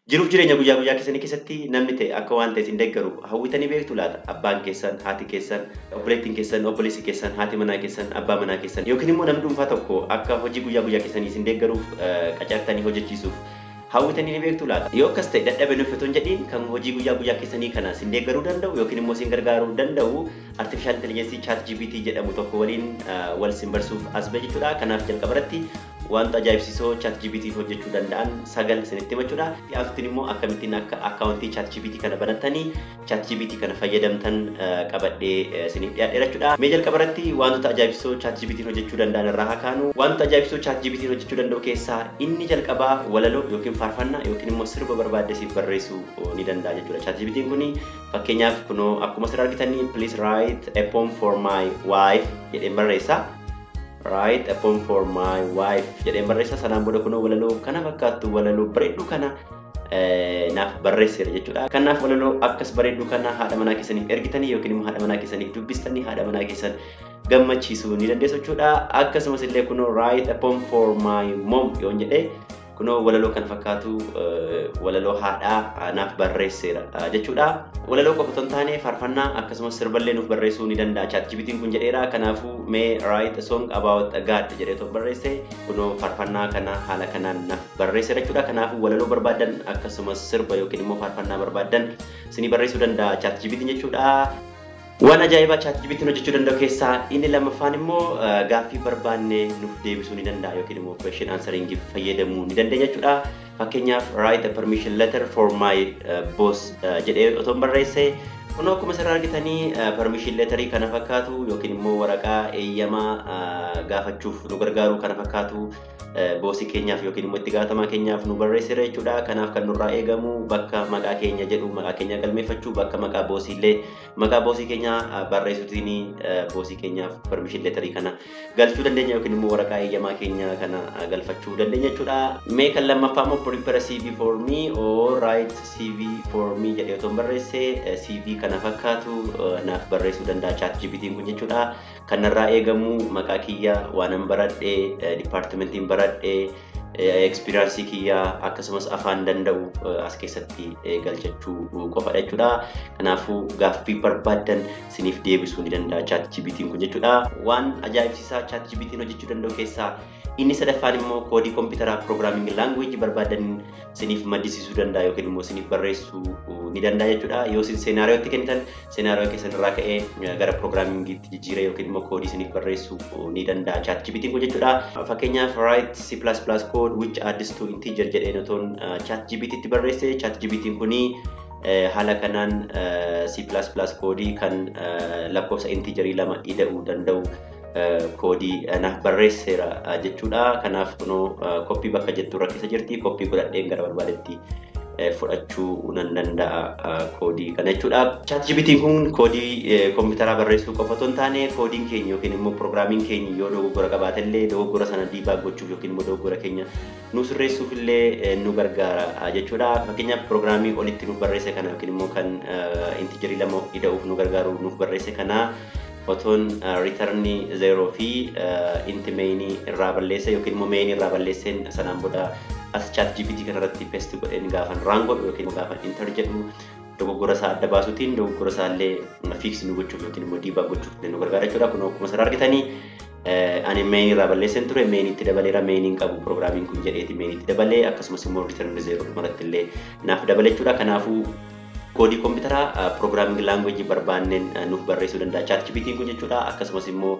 Jiruuf jireenya guyyaa guyyaa keessanii keessatti namni ta'e akka waan ta'e isin deeggaru hawwitanii beektu laata? Abbaan keessan, haati keessan, obboleettiin keessan, obboleessi keessan, haati manaa keessan, abbaa manaa keessan yookiin immoo namni dhuunfaa tokko akka hojii guyyaa guyyaa keessanii isin deeggaruuf qacartanii hojjechiisuuf hawwitanii ni beektu laata? Yoo akkas ta'e, dadhabe nuuf otoo hin jedhiin kan hojii guyyaa guyyaa keessanii kana isin deeggaruu danda'u yookiin immoo isin gargaaruu danda'u artificial intelligence ChatGPT jedhamu tokko waliin wal isin barsuuf as ba'e jechuudha. Kanaaf jalqaba irratti wanta ajaa'ibsiisoo ChatGPT hojjechuu danda'an sagal isinitti himachuudha. Dhiyaatutti immoo akkamittiin akka akkaawuntii ChatGPT kana banattanii ChatGPT kana fayyadamtan qabadhee isiniif dhiyaadheera jechuudha. Mee jalqaba irratti wantoota ajaa'ibsiisoo ChatGPT hojjechuu danda'an irraa haa kaanu. Wanta ajaa'ibsiisoo ChatGPT hojjechuu danda'u keessaa inni jalqabaa walaloo yookiin faarfannaa yookiin immoo sirba barbaadde siif barreessuu ni danda'a jechuudha. ChatGPT kuni fakkeenyaaf kunoo akkuma asirraa argitanii "Please write a poem for my wife" jedheen barreessa. "Write a poem for my wife" jedheen barreessa. Sanaan booda kunoo walaloo kana fakkaattu, walaloo bareedduu kana naaf barreesseera jechuudha. Kanaaf walaloo akkas bareedduu kana haadha manaa keessaniif ergitanii yookiin immoo haadha manaa keessaniif dubbistanii haadha manaa keessan gammachiisuu ni dandeessu jechuudha. Akkasumas illee kunoo "Write a poem for my mom" yoon jedhee, kunoo walaloo kan fakkaatu walaloo haadhaa naaf barreesseera jechuudha. Walaloo qofa otoo hin taane faarfannaa akkasumas sirballee nuuf barreessuu ni danda'a ChatGPT'n kun jedheera. Kanaafuu mee "Write a song about God" jedhee otoo barreesse, kunoo faarfannaa kana haala kanaan naaf barreesseera jechuudha. Kanaafuu walaloo barbaadan akkasumas sirba yookiin immoo faarfannaa barbaadan isinii barreessuu danda'a ChatGPT'n jechuudha. Waan ajaa'ibaa ChatGPT'n hojjechuu danda'u keessaa inni lammaffaan immoo gaaffii barbaanne nuuf deebisuu ni danda'a yookiin immoo question answering fayyadamuu ni dandeenya jechuudha. Fakkeenyaaf "Write a permission letter for my boss" jedhee otoo barreesse, kunoo akkuma asirraa argitanii permission letterii kana fakkaatu yookiin immoo waraqaa eeyyamaa gaafachuuf nu gargaaru kana fakkaatu boosii keenyaaf yookiin immoo itti gaafatamaa keenyaaf nu barreesseera jechuudha. Kanaaf kan nurraa eegamu bakka maqaa keenya jedhu maqaa keenya galmeeffachuu, bakka maqaa boosii illee maqaa boosii keenyaa barreessuutiin boosii keenyaaf permission letterii kana galchuu dandeenya yookiin immoo waraqaa eeyyamaa keenya kana galfachuu dandeenya jechuudha. Mee kan lammaffaa immoo "Prepare CV for me" or "Write CV for me" jedhee otoo barreesse, CV kana fakkaatu naaf barreessuu danda'a ChatGPT'n kun jechuudha. Kan narraa eegamu maqaa kiyya, waanan baradhe, dipaartimentiin baradhe, experience kiyyaa akkasumas afaan danda'u as keessatti galchachuu qofadha jechuudha. Kanaafuu gaaffii barbaaddan siniif deebisuu ni danda'a ChatGPT'n kun jechuudha. Waan ajaa'ibsiisaa ChatGPT'n hojjechuu danda'u keessaa inni sadaffaan immoo koodii kompiitaraa programming language barbaadan siniif maddisiisuu danda'a yookiin immoo siniif barreessuu ni danda'a jechuudha. Yoo isin scenariootti kennitan, scenario keessan irraa ka'ee gara programmingiitti jijjiiree yookiin immoo koodii siniif barreessuu ni danda'a ChatGPT'n kun jechuudha. Fakkeenyaaf "Write C++ code which adds to integer" jedheen otoon ChatGPTtti barreesse, ChatGPT'n kuni haala kanaan C++ koodii kan lakkoofsa integerii lama ida'uu danda'u koodii naaf barreesseera jechuudha. Kanaaf kunoo copy bakka jettu irra keessa jirti. Copy godhadheen gara barbaadetti fudhachuu nan danda'a koodii kana jechuudha. ChatGPT'n kun koodii kompiitaraa barreessuu qofa otoo hin taane, koodiin keenya yookiin immoo piroogiraamiin keenya yoo dogoggora qabaate illee dogoggora sana debug gochuuf yookiin immoo dogoggora keenya nu sirreessuuf illee nu gargaara jechuudha. Fakkeenyaaf piroogiraamii olitti nuuf barreesse kana yookiin immoo kan integerii lama ida'uuf nu gargaaru nuuf barreesse kana otoon return zero fi int mainii irraa balleesse yookiin immoo mainii irraa balleesseen, sanaan booda as ChatGPT kanarratti paste godheen gaafan run godhu yookiin gaafan enter jedhu, dogoggora isaa adda baasuutiin dogoggora isaa illee fix nu gochuuf yookiin immoo debug gochuuf nu gargaara jechuudha. Kun akkuma asirraa argitanii ani mainii irraa balleesseen ture, mainiitti dabaleera. Mainiin qabu piroogiraamiin kun jedheeti mainiitti dabalee, akkasumas immoo return zero dhumarratti illee naaf dabale jechuudha. Kanaafuu koodii kompiitaraa programming language barbaanneen nuuf barreessuu danda'a ChatGPT'n kun jechuudha. Akkasumas immoo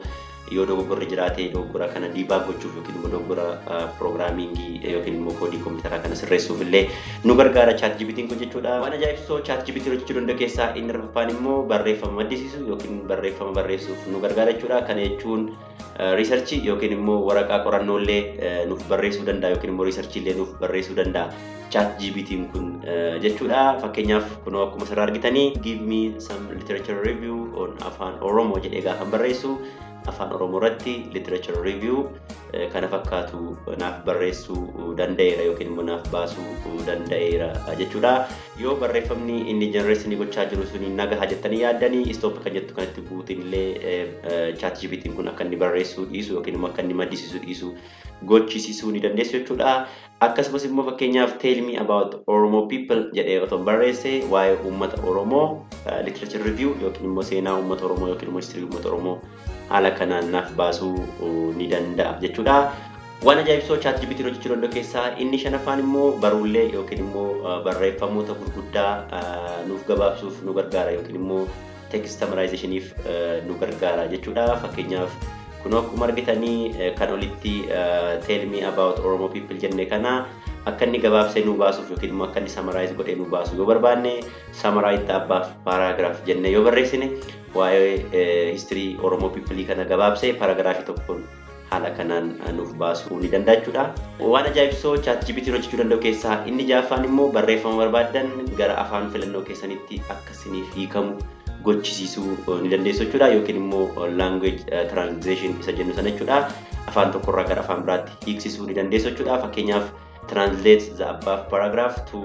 yoo dogoggorri jiraate dogoggora kana debug gochuuf yookiin immoo dogoggora programmingii yookiin immoo koodii kompiitaraa kana sirreessuuf illee nu gargaara ChatGPT'n kun jechuudha. Waan ajaa'ibsiisoo ChatGPT hojjechuu danda'u keessaa inni arfaffaan immoo barreeffama maddisiisu yookiin barreeffama barreessuuf nu gargaara jechuudha. Kana jechuun researchii yookiin immoo waraqaa qorannoo illee nuuf barreessuu danda'a yookiin immoo researchii illee nuuf barreessuu danda'a ChatGPT'n kun jechuudha. Fakkeenyaaf kunoo akkuma asirraa argitanii "Give me some literature review on Afaan Oromoo" jedhee gaafa barreessu, Afaan Oromoo irratti literature review kana fakkaatu naaf barreessuu danda'eera yookiin immoo naaf baasuu danda'eera jechuudha. Yoo barreeffamni inni generate gochaa jiru suni nagaha jettanii yaaddanii, stop kan jettu kanatti buutiin illee ChatGPT'n kun akka inni barreessuu dhiisu yookiin immoo akka inni maddisiisuu dhiisu gochisiisuu ni dandeessu jechuudha. Akkasumas immoo fakkeenyaaf "Tell me about Oromo people" jedhee otoo barreesse, waa'ee uummata Oromoo literature review yookiin immoo seenaa uummata Oromoo yookiin immoo history uummata Oromoo haala kanaan naaf baasuu ni danda'a jechuudha. Waan ajaa'ibsoo ChatGPT hojjechuu danda'u keessaa inni shanaffaan immoo baruulee yookiin immoo barreeffamoota gurguddaa nuuf gabaabsuuf nu gargaara yookiin immoo text summarizationiif nu gargaara jechuudha. Fakkeenyaaf, kun akkuma argitanii kan olitti "Tell me about Oromo people" jenne kana akka inni gabaabsee nu baasuuf yookiin immoo akka inni summarize godhee nu baasu yoo barbaanne, "Summarize the above paragraph" jenne yoo barreessine, waa'ee history Oromo people kana gabaabsee paragraafii tokkoon haala kanaan nuuf baasuu ni danda'a jechuudha. Waan ajaa'ibsoo ChatGPT hojjechuu danda'u keessaa inni ja'affaan immoo barreeffama barbaaddan gara afaan filannoo keessanitti akka isiniif hiikamu gochisiisuu ni dandeessu jechuudha, yookiin immoo language translation isa jennu sana jechuudha. Afaan tokkorraa gara afaan biraatti hiiksisuu ni dandeessu jechuudha. Fakkeenyaaf, "Translate the above paragraph to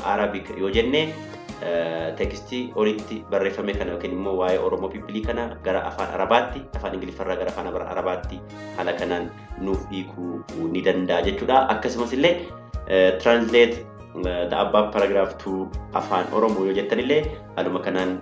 Arabic" yoo jenne, tekstii olitti barreeffame kana yookiin immoo waa'ee Oromoo people kana gara afaan Arabaatti, afaan Ingiliffarraa gara afaan Arabaatti haala kanaan nuuf hiikuu ni danda'a jechuudha. Akkasumas illee "Translate the above paragraph to Afaan Oromoo" yoo jettan illee, haaluma kanaan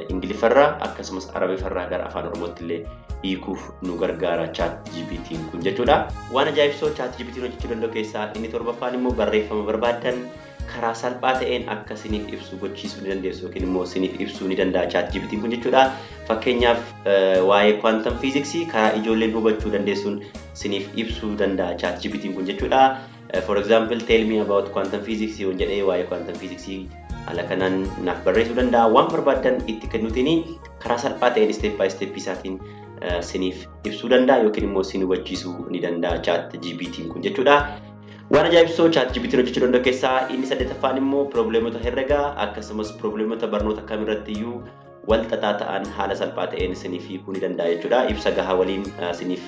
Ingiliffarraa akkasumas Arabiffarraa gara afaan Oromootti illee hiikuuf nu gargaara ChatGPT kun jechuudha. Waan ajaa'ibsoo ChatGPT hojjechuu danda'u keessaa inni torbaffaan immoo barreeffama barbaaddan karaa salphaa ta'een akka isiniif ibsu gochiisuu ni dandeessu yookiin immoo isiniif ibsuu ni danda'a ChatGPT kun jechuudha. Fakkeenyaaf, waa'ee quantum physics karaa ijoolleen hubachuu dandeessuun isiniif ibsuu danda'a ChatGPT kun jechuudha. For example, "Tell me about quantum physics" yoon jedhee, waa'ee quantum physics haala kanaan naaf barreessuu danda'a. Waan barbaaddan itti kennuutiin karaa salphaa ta'een step by step isaatiin isiniif ibsuu danda'a yookiin immoo isin hubachiisuu ni danda'a ChatGPT kun jechuudha. Waan ajaa'ibsoo ChatGPT hojjechuu danda'u keessaa inni saddeetaffaan immoo probleemota herregaa akkasumas probleemota barnoota kamirratti iyyuu wal xaxaa ta'an haala salphaa ta'een isiniif hiikuu ni danda'a jechuudha. Ibsa gahaa waliin isiniif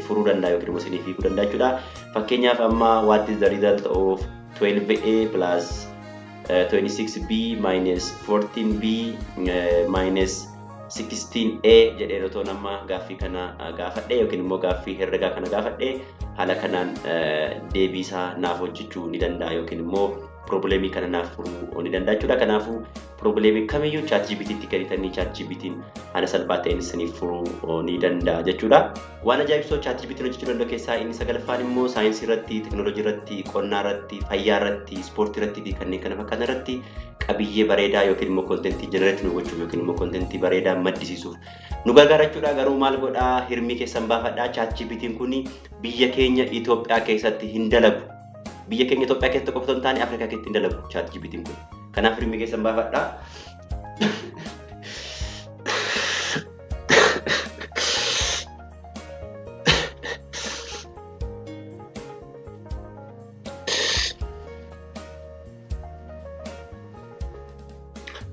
furuu danda'a yookiin immoo isiniif hiikuu danda'a jechuudha. Fakkeenyaaf amma "What is the result of 12a plus 26b minus 14b minus 16a" jedhee otoo nama gaaffii kana gaafadhe yookiin immoo gaaffii herregaa kana gaafadhe, haala kanaan deebii isaa naaf hojjechuu ni danda'a yookiin immoo probleemii kana naaf furuu ni danda'a jechuudha. Kanaafuu probleemii kamiyyuu ChatGPT tti kennitanii ChatGPT'n haala salphaa ta'een isiniif furuu ni danda'a jechuudha. Waan ajaa'ibsoo ChatGPT hojjechuu danda'u keessaa inni sagalaffaan immoo saayinsii irratti, teekinooloojii irratti, qonnaa irratti, fayyaa irratti, ispoortii irratti fi kanneen kana fakkaatan irratti qabiyyee bareedaa yookiin immoo content generate nu gochuuf yookiin immoo content bareedaa maddisiisuuf nu gargaara jechuudha. Garuu maal godhaa, hirmii keessan baafadhaa, ChatGPT'n kun biyya keenya Itoophiyaa keessatti hin dalagu. Biyya keenya Itoophiyaa keessatti qofa osoo hin taane Afrikaa keessatti hin dalagu ChatGPT'n kun. Kanaaf hirmii keessan baafadhaa.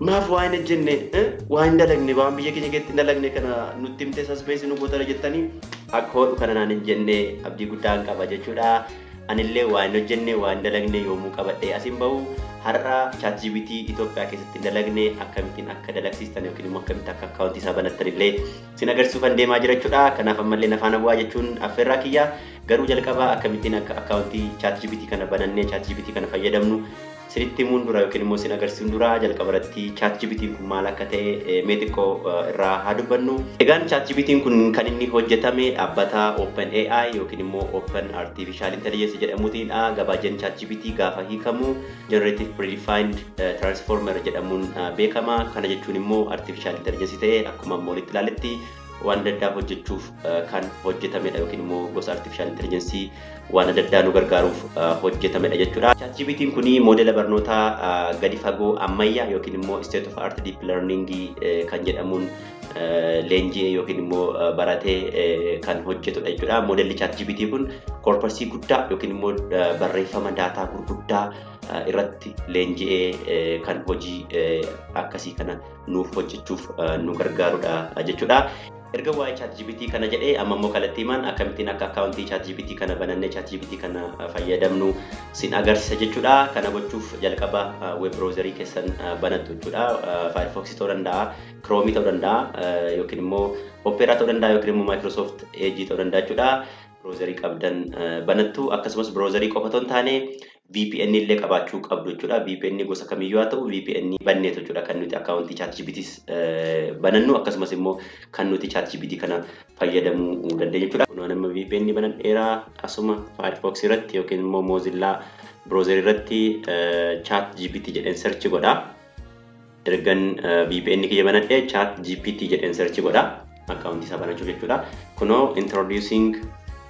Maaf waa hin hojjenne, waa hin dalagne, waan biyya keenya keessatti hin dalagne kana nutti himtee suspense nu gootara jettanii akka hodhu kana naan hin jenne abdii guddaan qaba jechuudha. Anillee waa hin hojjenne, waa hin dalagne yoomuu qabadhee asiin bahu. Har'a ChatGPT Itoophiyaa keessatti hin dalagne akkamittiin akka dalagsiistan yookiin immoo akkamitti akka akkaawuntii isaa banattan illee sin agarsiisuufan deemaa jira jechuudha. Kanaaf ammallee na faana bu'aa jechuun affeerraa kiyya. Garuu jalqaba akkamittiin akka akkaawuntii ChatGPT kana banannee ChatGPT kana fayyadamnu sinitti himuun dura yookiin immoo sin agarsiisuun dura, jalqaba irratti ChatGPT kun maal akka ta'e mee xiqqoo irraa haa dubbannu. Egaan ChatGPT kun kan inni hojjetame dhaabbata OpenAI yookiin immoo Open Artificial Intelligence jedhamuutiinidha. Gabaajeen ChatGPT gaafa hiikamu Generative Predefined Transformer jedhamuun beekama. Kana jechuun immoo Artificial Intelligence ta'ee akkuma amma olitti ilaaletti waan adda addaa hojjechuuf kan hojjetamedha yookiin immoo gosa artificial intelligence waan adda addaa nu gargaaruuf hojjetamedha jechuudha. ChatGPT'n kuni moodela barnootaa gadi fagoo ammayyaa yookiin immoo state of art deep learning kan jedhamuun leenji'ee yookiin immoo baratee kan hojjetudha jechuudha. Moodelli ChatGPT kun corpusii guddaa yookiin immoo barreeffama daataa gurguddaa irratti leenji'ee kan hojii akkasii kana nuuf hojjechuuf nu gargaarudha jechuudha. Erga waa'ee ChatGPT kana jedhee, amma immoo kallattii himaan akkamittiin akka akkaawuntii ChatGPT kana banannee ChatGPT kana fayyadamnu sin agarsiisa jechuudha. Kana gochuuf jalqaba web browserii keessan banattu jechuudha. Firefox ta'uu danda'a, Chrome ta'uu danda'a, yookiin immoo Opera ta'uu danda'a, yookiin immoo Microsoft Edge ta'uu danda'a jechuudha. Browserii qabdan banattu. Akkasumas browserii qofa otoo hin taane VPN illee qabaachuu qabdu jechuudha. VPN gosa kamiyyuu haa ta'u, VPN banneetu jechuudha kan nuti akkaawuntii ChatGPT banannu, akkasumas immoo kan nuti ChatGPT kana fayyadamuu dandeenya jechuudha. Kun amma VPN banadheeraa, asuma Firefox irratti yookiin immoo Mozilla browser irratti ChatGPT jedheen search godha. Ergan VPN kiyya banadhee, ChatGPT jedheen search godha. Akkaawuntii isaa banachuuf jechuudha. Kunoo "Introducing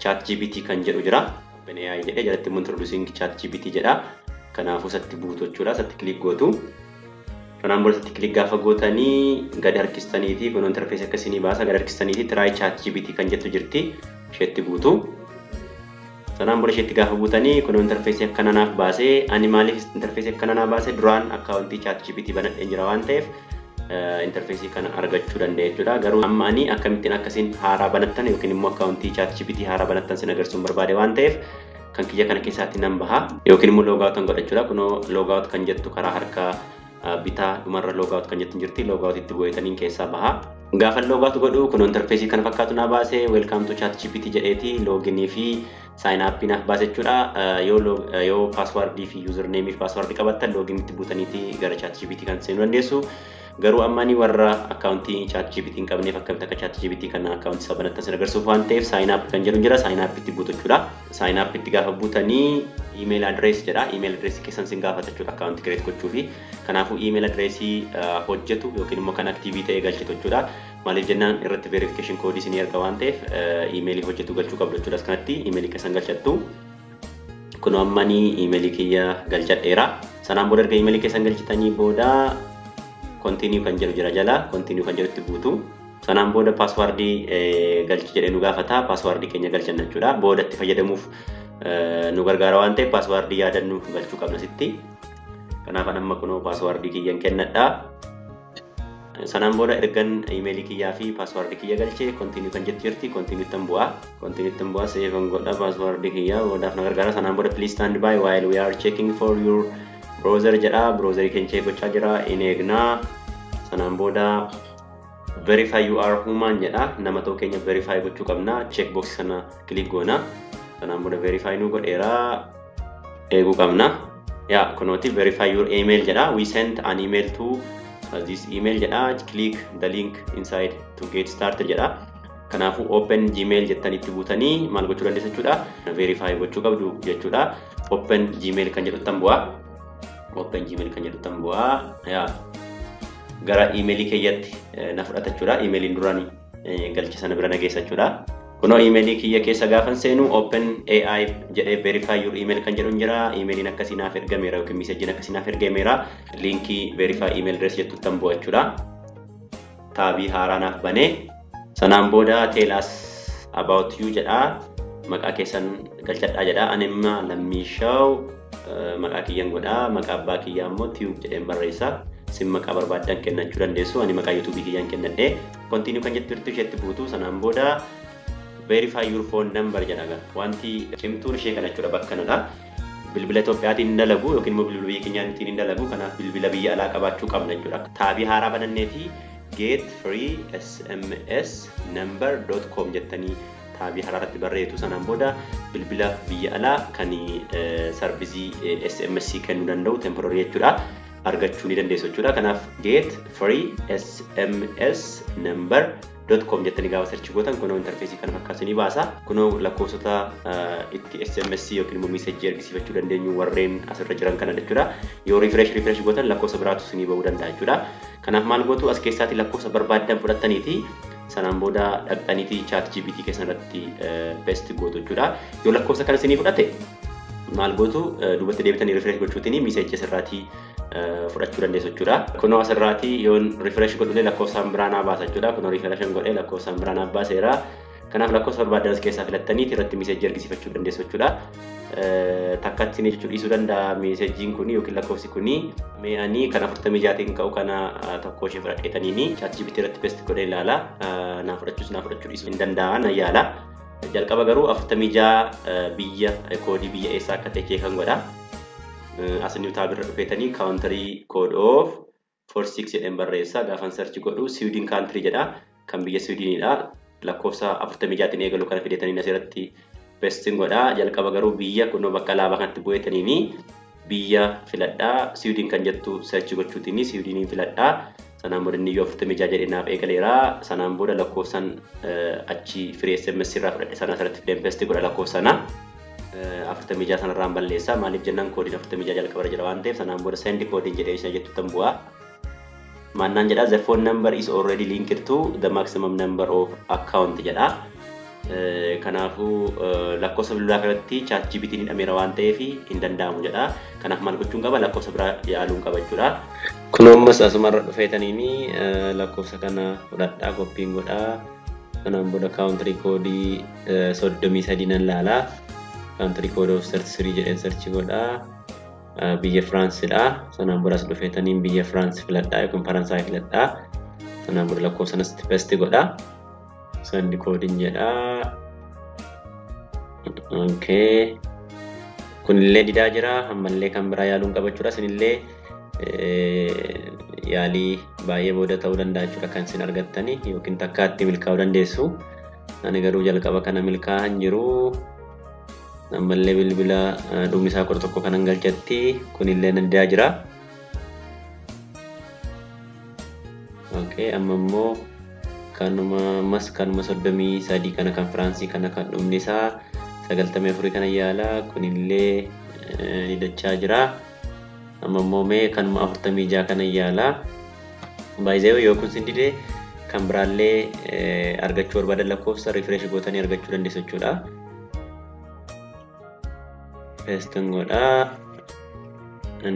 ChatGPT" kan jedhu jira. OpenAI jedhee jalatti immoo "Introducing ChatGPT" jedha. Kanaafuu isatti buutu jechuudha. Isatti click gootu. Kanaan booda isatti click gaafa gootanii gadi harkistaniiti, kunoo interface akkasii baasa, gadi harkistaniiti "Try ChatGPT" kan jettu jirti. Isheetti buutu. Sanaan booda isheetti gaafa buutanii, kunoo interface akkana naaf baasee. Ani maaliif interface akkana naaf baasee? Duraan akkaawuntii ChatGPT banadheen jira waan ta'eef interface kana argachuu dandeenya jechuudha. Garuu amma ani akkamittiin akkasiin haaraa banattan yookiin immoo akkaawuntii ChatGPT haaraa banattan sin agarsiisuun barbaade waan ta'eef, kan kiyya kana keessaatti nan baha yookiin immoo logout kan godha jechuudha. Kunoo "Logout" kan jettu karaa harka bitaa dhumarra "Logout" kan jettu jirti. Logout itti bu'eetaniin keessaa baha. Gaafa logout godhu, kunoo interface kana fakkaatu naa baase. "Welcome to ChatGPT" jedheeti loginii fi sign up naaf baase jechuudha. Yoo passwordii fi username fi passwordii qabattan, login itti buutaniiti gara ChatGPT kan seenuu dandeessu. Garuu amma ani warra akkaawuntii ChatGPT hin qabneef akkamitti akka ChatGPT kana akkaawuntii isaa banattan sin agarsiisuuf waan ta'eef, "Sign up" kan jedhu jira, sign up itti buutu jechuudha. Sign up itti gaafa buutanii, "Email address" jedha. Email address keessan sin gaafata jechuudha akkaawuntii create gochuufi. Kanaafuu email addressii hojjetu yookiin immoo kan active ta'e galchitu jechuudha. Maaliif jennaan, irratti verification code isinii erga waan ta'eef, emailii hojjetu galchuu qabdu jechuudha. As kanatti emailii keessan galchattu. Kunoo amma ani emailii kiyya galchadheera. Sanaan booda erga emailii keessan galchitanii booda, "Continue" kan jedhu jira jala, "Continue" kan jedhutti buutu. Sanaan booda passwordii galchi jedhee nu gaafata. Passwordii keenya galchanna jechuudha. Booda itti fayyadamuuf nu gargaara waan ta'eef, passwordii yaadannu galchuu qabna sitti. Kanaaf amma kunoo passwordii kiyyan kennadha. Sanaan booda ergan imeelii kiyyaa fi passwordii kiyya galchee, "Continue" kan jettu jirti. Continue ittan bu'a. Continue ittan bu'a, save godha passwordii kiyya, boodaaf na gargaara. Sanaan booda "Please stand by while we are checking for your browser" jedha. Browserii keenya check gochaa jira, in eegnaa. Sanaan booda "Verify you are human" jedha. Nama ta'uu keenya verify gochuu qabna. Check box sana click goona. Sanaan booda verify nu godheera, eeguu qabna. Yaa, kunooti "Verify your email" jedha. "We sent an email to this email" jedha. "Click the link inside to get started" jedha. Kanaafuu "Open Gmail" jettanii itti buutanii maal gochuu dandeessu jechuudha? Verify gochuu qabdu jechuudha. "Open Gmail" kan jedhuttan bu'a. "Open Gmail" kan jedhuttan bu'a. Yaa, gara imeelii kiyyatti na fudhata jechuudha. Imeeliin duraan galche sana bira na geessa jechuudha. Kunoo imeelii kiyya keessa gaafan seenu, "Open AI" jedhee "Verify your email" kan jedhu jira. Imeeliin akkasii naaf ergameera yookiin messageiin akkasii naaf ergameera. Linkii "Verify email address" jettutti bu'a jechuudha. Tabii haaraa naaf banee, sanaan booda "Tell us about you" jedha. Maqaa keessan galchadhaa jedha. Ani imma Lammiishaw maqaa kiyyan godha. Maqaa abbaa kiyyaa immoo Tube jedheen barreessa. Sin maqaa barbaaddan kennachuu dandeessu. Ani maqaa YouTubeii kiyyaan kennadhe. "Continue" kan jettu jirtu, isheetti buutu. Sanaan booda "Verify your phone number" jedha. Wanti cimtuun ishee kana jechuudha, bakka kanadha. Bilbila Itoophiyaatiin hin dalagu yookiin immoo bilbila biyya keenyaatiin hin dalagu. Kanaaf bilbila biyya alaa qabaachuu qabna jechuudha. Tabii haaraa bananneeti getfreesms number.com jettanii tabii haaraa irratti barreessu. Sanaan booda bilbila biyya alaa kan serviceii SMS kennuu danda'u, temporary jechuudha, argachuu ni dandeessu jechuudha. Kanaaf getfreesms number.com jettanii gaafa search gootan, kunoo interfaceii kana fakkaatu ni baasa. Kunoo lakkoofsota itti SMS yookiin immoo messageii ergisiifachuu dandeenyu warreen asirra jiran kana jechuudha. Yoo refresh refresh gootan, lakkoofsa biraatu isinii bahuu danda'a jechuudha. Kanaaf maal gootu? As keessaatti lakkoofsa barbaaddan fudhattaniiti sanaan booda dhaqxaniiti ChatGPT keessan irratti paste gootu jechuudha. Yoo lakkoofsa kana isinii fudhate maal gootu? Duubatti deebitanii refresh gochuutiin messageii asirraatii fudhachuu dandeessu jechuudha. Kunoo asirraatii yoon refresh godhullee lakkoofsaan biraa naa baasa jechuudha. Kunoo refresh godhee lakkoofsaan biraa naa baaseera. Kanaaf lakkoofsa barbaadan as keessaa filattanii irratti messageii ergisiifachuu dandeessu jechuudha. Takkatti isin jechuu dhiisuu danda'a messageiin kun yookiin lakkoofsi kun. Mee ani kan 46tiin ka'u kana tokko ishee fudhadheetaniini ChatGPT irratti paste godhee ilaala. Naa fudhachuus naa fudhachuu dhiisuu hin danda'a, na yaala. Jalqaba garuu 46 biyya koodii biyya eessaa akka ta'e checkan godha. As new tabirra dhufeetanii country code of 46 jedheen barreessa. Gaafan search godhu, Sweden country jedha. Kan biyya Swedeniidha. Lakkoofsa 46tiin eegalu kana fidetanii asirratti Paste godhaa. Jalqaba garuu biyya kunoo bakka alaabaa kanatti bu'eetaniini biyya filadhaa. Siwiidin kan jettu search gochuutiin Siwiidiniin filadhaa. Sanaan booda inni iyyuu 46 jedhee naaf eegaleera. Sanaan booda lakkoofsan achi free SMS irraa fudhadhe sana asirratti fideen paste godha lakkoofsa sana. 46 sanarraan balleessa. Maaliif jennaan koodiin 46 jalqabarra jira waan ta'eef sanaan booda send koodiin jedhee isa jettu tan bu'a. Maannaan jedha, "The phone number is already linked to the maximum number of account" jedha. Kanaafuu lakkoofsa bilbilaa kanatti Chat GPT'n hidhameera waan ta'eef hin danda'amu jedha. Kanaaf maal gochuun qaba? Lakkoofsa biraa yaaluun qaba jechuudha. Kun ammas asumarra dhufeetaniini lakkoofsa kana fudhadhaa, copyn godhaa. Kanaan booda country code 33 nan laalaa. Country code of 33 jedheen search godhaa. Biyya Firaansidha. Sanaan booda as dhufeetaniin biyya Firaans filadhaa yookiin Faransaay filadhaa. Sanaan booda lakkoofsa sanas paste godhaa. Send koodiin jedhaa. Okay. Kunillee didaa jira. Ammallee kan biraa yaaluun qaba jechuudha. Isinillee yaalii baay'ee booda ta'uu danda'a jechuudha kan isin argattani yookiin takkaatti milkaa'uu dandeessu. Ani garuu jalqaba kana milkaa'aa hin jiru. Ammallee bilbila dhumni isaa 11 kanan galchatti kunillee na didaa jira. Okay, amma immoo kanuma ammas kanuma 33 kana kan Firaansii kana kan dhumni isaa 94 kana yaala, kunillee didachaa jira. Amma immoo mee kanuma 46 kana yaala. Baay'ee yoo kun sin dide kan biraallee argachuu barbaadan lakkoofsa refresh gootanii argachuu dandeessu jechuudha. Pasten godhaa.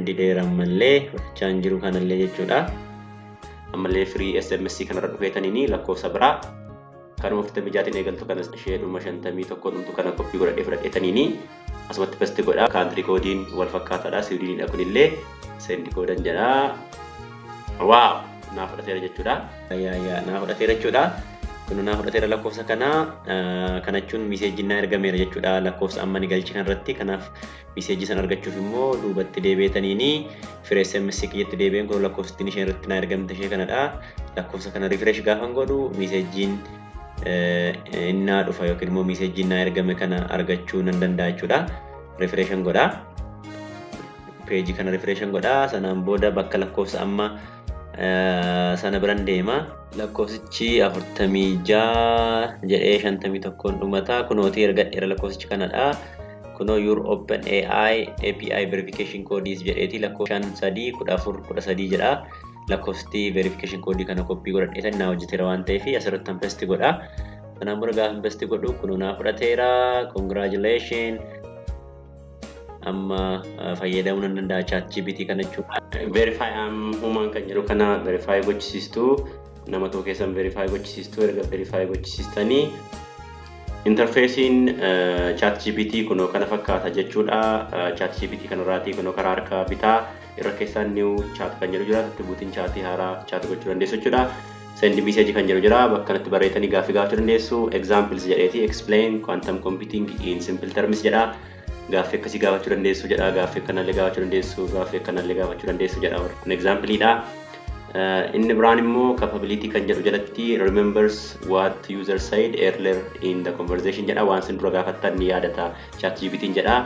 Dideera ammallee fudhachaa hin jiru kanallee jechuudha. Ammallee free SMS kanarra dhufeetaniini lakkoofsa biraa kanuma 46tiin eegaltu kana ishee dhuma 51 dhumtu kana copy godhadhee fudhadheetaniini asumatti paste godhaa. Country codeiin wal fakkaataadha. Siwiidiniidha kunillee. Send codean jedhaa. Wow! Naa fudhateera jechuudha. Yaa, naa fudhateera jechuudha. Kun naa fudhateera lakkoofsa kana. Kana jechuun messageiin naa ergameera jechuudha lakkoofsa amma ni galche kanarratti. Kanaaf message sana argachuuf immoo duubatti deebi'etaniini free SMS kiyyatti deebi'een kun lakkoofsittiin isheen irratti naa ergamte ishee kanadha. Lakkoofsa kana refresh gaafan godhu messageiin innaa dhufa yookiin immoo messageiin naa ergame kana argachuu nan danda'a jechuudha. Refreshan godha. Peejii kana refreshan godha. Sanaan booda bakka lakkoofsa amma sana biran deema. Lakkoofsichi 46 jedhee 51n dhumata. Kunootii ergadheera, lakkoofsichi kanadha. Kunoo "Your Open AI API verification codes" jedheeti lakkoofsa 5 3 14 13 jedha. Lakkoofsti verification code kana copy godhadheetan naa hojjeteera waan ta'eef asirratti paste godha. Kanaan booda gaafa paste godhu kunoo naa fudhateera. Congratulation. Amma fayyadamuu nan danda'a Chat GPT kana jechuudha. Verify am human kan jedhu kana verify gochisiistu, nama tokko keessan verify gochisiistu. Erga verify gochisiistanii interfaceiin Chat GPT kunoo kana fakkaata jechuudha. Chat GPT kanarraatii kunoo karaa harka bitaa irra keessaan new chat kan jedhu jira. Itti buutiin chatii haaraa chat gochuu dandeessu jechuudha. Send message kan jedhu jira. Bakka kanatti barreessanii gaaffii gaafachuu dandeessu. Examples jedheeti "Explain quantum computing in simple terms" jedha. Gaaffii akkasii gaafachuu dandeessu jedha. Gaaffii akkanallee gaafachuu dandeessu. Gaaffii akkanallee gaafachuu dandeessu jedha. Kun exampleidha. Inni biraan immoo capability kan jedhu jalatti "Remembers what user said earlier in the conversation" jedha. Waan sin dura gaafattan ni yaadata Chat GPT'n jedha.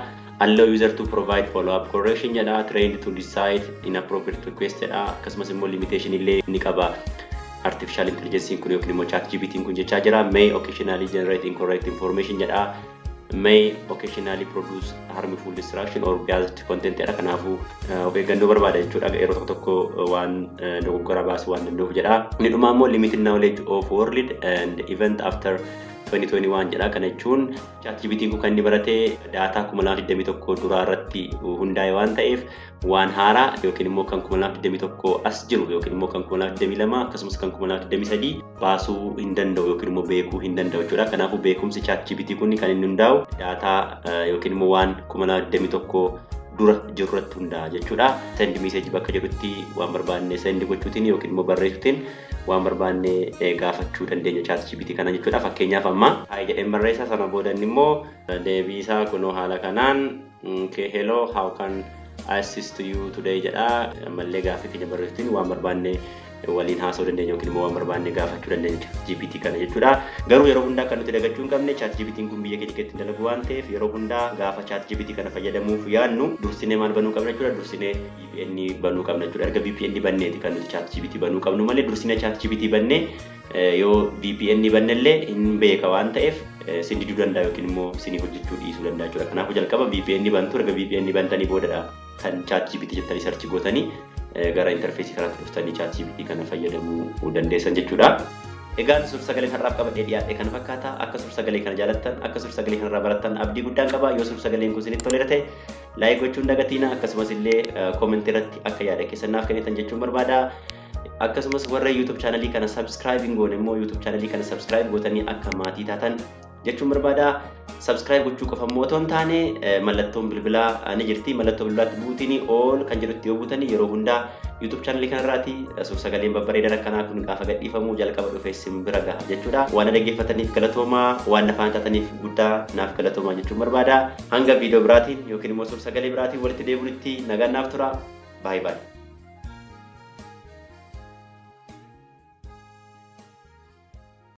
"Allow user to provide follow up correction" jedha. "Trained to decide inappropriate request" jedha. Akkasumas immoo limitation illee ni qaba. Artificial intelligence kun yookiin immoo Chat GPT'n kun jechaa jira. "May occasionally generate incorrect information" jedha. "May occasionally produce harmful distraction or biased content" jedha. Kanaafuu of eeggannoo barbaada jechuudha. Yeroo tokko tokko waan dogoggora baasuu waan danda'uuf jedha. Inni dhumaa immoo "Limited knowledge of world and event after 2021" jedha. Kana jechuun ChatGPT kun kan inni barate data 2021 duraa irratti hundaa'e waan ta'eef waan haaraa yookiin immoo kan 2021 as jiru yookiin immoo kan 2022 akkasumas kan 2023 baasuu hin danda'u yookiin immoo beekuu hin danda'u jechuudha. Kanaafuu beekumsi ChatGPT kun kan inni hundaa'u data yookiin immoo waan 2021 dura jiru irratti hundaa'a jechuudha. Send message bakka jedhutti waan barbaanne send gochuutiin yookiin immoo barreessuutiin waan barbaanne gaafachuu dandeenya ChatGPT kana jechuudha. Fakkeenyaaf amma "Hi" jedheen barreessa. Sana booda inni immoo deebii isaa kunoo haala kanaan, "Okay, hello, how can Assist you today jedha. Ammallee gaaffii keenya barreessuutiin waan barbaanne waliin haasa'uu dandeenya yookiin immoo waan barbaanne gaafachuu dandeenya ChatGPT kana jechuudha. Garuu yeroo hundaa kan nuti dagachuu hin qabne, ChatGPT'n kun biyya keenya keessatti dalagu waan ta'eef, yeroo hundaa gaafa ChatGPT kana fayyadamuuf yaadnu dursinee maal banuu qabna jechuudha? Dursinee VPN banuu qabna jechuudha. Erga VPN banneeti kan nuti ChatGPT banuu qabnu malee, dursinee ChatGPT bannee yoo VPN bannellee hin beeka waan ta'eef sin diduu danda'a yookiin immoo sinii hojjechuu dhiisuu danda'a jechuudha. Kanaafuu jalqaba VPN bantu. Erga VPN bantanii boodadha kan ChatGPT jettanii search gootanii gara interface kanaatti dhuftanii ChatGPT kana fayyadamuu dandeessan jechuudha. Egaan suur-sagalee har'aaf qabadhee dhiyaadhe kana fakkaata. Akka suur-sagalee kana jaalattan, akka suur-sagalee kanarraa barattan abdii guddaan qaba. Yoo suur-sagaleen kun isinitti toleera ta'e, like gochuun dagatiina. Akkasumas illee comment irratti akka yaada keessan naaf kennitan jechuun barbaada. Akkasumas warra YouTube channelii kana subscribe hin goone immoo YouTube channelii kana subscribe gootanii akka maatii taatan jechuun barbaada. Subscribe gochuu qofa immoo otoo hin taane, mallattoon bilbilaa ni jirti. Mallattoo bilbilaatti buutiin all kan jedhutti yoo buutanii, yeroo hundaa YouTube channelii kanarraati suur-sagaleen babbareedan akkanaa kun gaafa gadhiifamu jalqaba dhufee isin bira gaha jechuudha. Waan dhaggeeffataniif galatoomaa, waan na faana taataniif guddaa naaf galatoomaa jechuun barbaada. Hanga viidiyoo biraatiin yookiin immoo suur-sagalee biraatiin walitti deebinutti nagaan naaf tura. Baay'ee baay'ee.